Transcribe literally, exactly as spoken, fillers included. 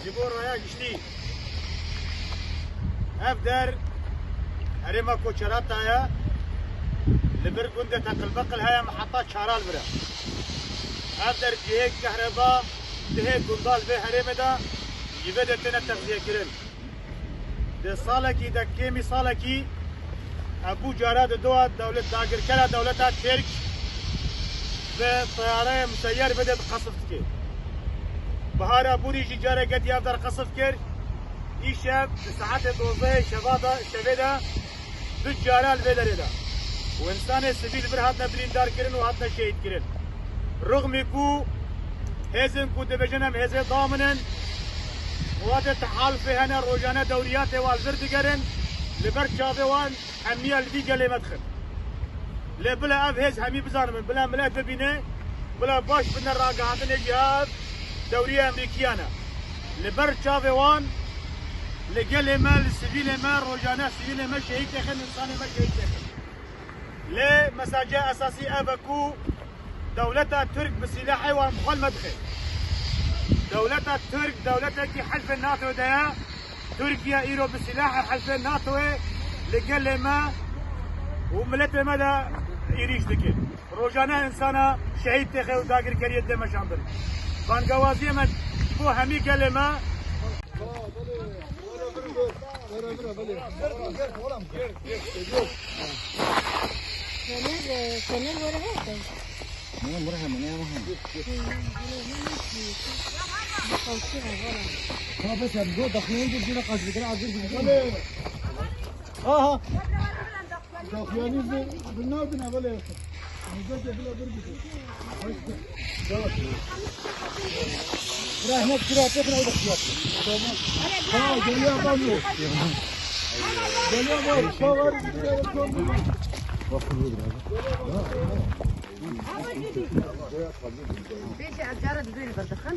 Ji bo raya giştî, ev der herêma Koçerata ye, li vir gundê Teqilbeqil heye, me heta Çara li vir e. Ev der cihê kehreba, dihê gunda li vê herêmê de, ji vê de têne texziyekirin. Di salekî de, kêmî salekî, ev bû cara di dua dewlet, dagirkera dewleta Tirk bi teyareyê museyyer vê de qesf dike. Bihara bûrî jî careke dî ev der qesf kir. Îşev di saetê dozdehê şeva de, şevê de du cara li vê derê de û însanê sivîl vir hatine birîndar kirin û hatine şehîd kirin. Rixmî ku hêzên ku dibêjin em hêzê damin in, quwatê tehalufê hene, rojane dewriyatê wan li vir digerin, li ber çavê wan hemiya li vî gelê me dixin. Lê bila ev hêz hemî bizanimin, bila milet bibîne, bila baş bidine ragihandinê jî ev dewriya Emerîkiyan e. Li ber çavê wan, li gelê me, li sivîlê me, rojane sivîlê me şehîd têxin, însanê me şehîd têxin. Lê mesaje esasî ev e ku dewleta Tirk bi sîlahê wan bi xwe li me dixe. Dewleta Tirk dewletekî helfê NATO de ye. Tirkiye îro bi sîlahê helfê NATOyê li gelê me û miletê me de êrîş dike. Rojane însana şehîd têxe û dagirkeriyê tê meşandin. Bangawaziyê me ji bo hemî gelê me. Soner, e, Soner were hate. Ne, mırhe, ne, mırhe. Bu kalkıyor, valla. Ha, bes abi, bu dakika önce bir kaç bir kere hazır bir şey. Aha. Dakiyanî bi, bi navdin evvel êxir. Rehmet kira pêxin ew dixiyat. Ha, geliya banu. Geliya banu. Şavar. Bêje ez cara dibêjim berdixin.